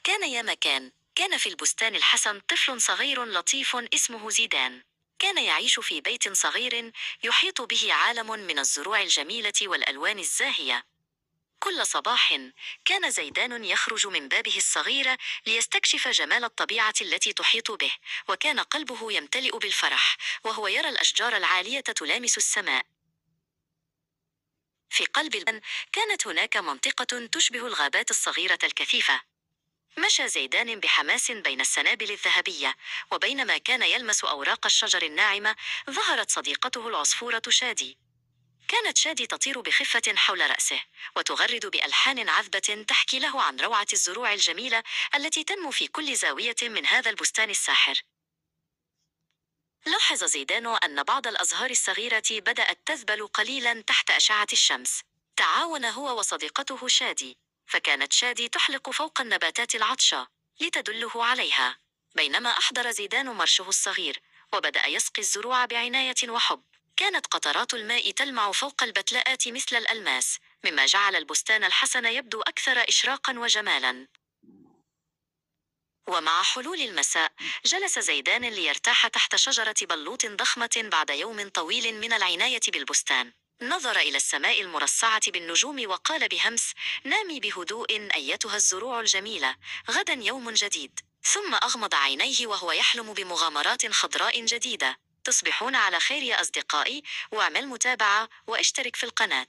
كان يا مكان، كان في البستان الحسن طفل صغير لطيف اسمه زيدان. كان يعيش في بيت صغير يحيط به عالم من الزروع الجميلة والألوان الزاهية. كل صباح كان زيدان يخرج من بابه الصغير ليستكشف جمال الطبيعة التي تحيط به، وكان قلبه يمتلئ بالفرح وهو يرى الأشجار العالية تلامس السماء. في قلب البستان كانت هناك منطقة تشبه الغابات الصغيرة الكثيفة. مشى زيدان بحماس بين السنابل الذهبية، وبينما كان يلمس أوراق الشجر الناعمة ظهرت صديقته العصفورة شادي. كانت شادي تطير بخفة حول رأسه، وتغرد بألحان عذبة تحكي له عن روعة الزروع الجميلة التي تنمو في كل زاوية من هذا البستان الساحر. لاحظ زيدان أن بعض الأزهار الصغيرة بدأت تذبل قليلا تحت أشعة الشمس. تعاون هو وصديقته شادي، فكانت شادي تحلق فوق النباتات العطشة لتدله عليها، بينما أحضر زيدان مرشه الصغير وبدأ يسقي الزروع بعناية وحب. كانت قطرات الماء تلمع فوق البتلاءات مثل الألماس، مما جعل البستان الحسن يبدو أكثر إشراقا وجمالا. ومع حلول المساء جلس زيدان ليرتاح تحت شجرة بلوط ضخمة بعد يوم طويل من العناية بالبستان. نظر إلى السماء المرصعة بالنجوم وقال بهمس: نامي بهدوء أيتها الزروع الجميلة، غدا يوم جديد. ثم أغمض عينيه وهو يحلم بمغامرات خضراء جديدة. تصبحون على خير يا أصدقائي، واعمل متابعة واشترك في القناة.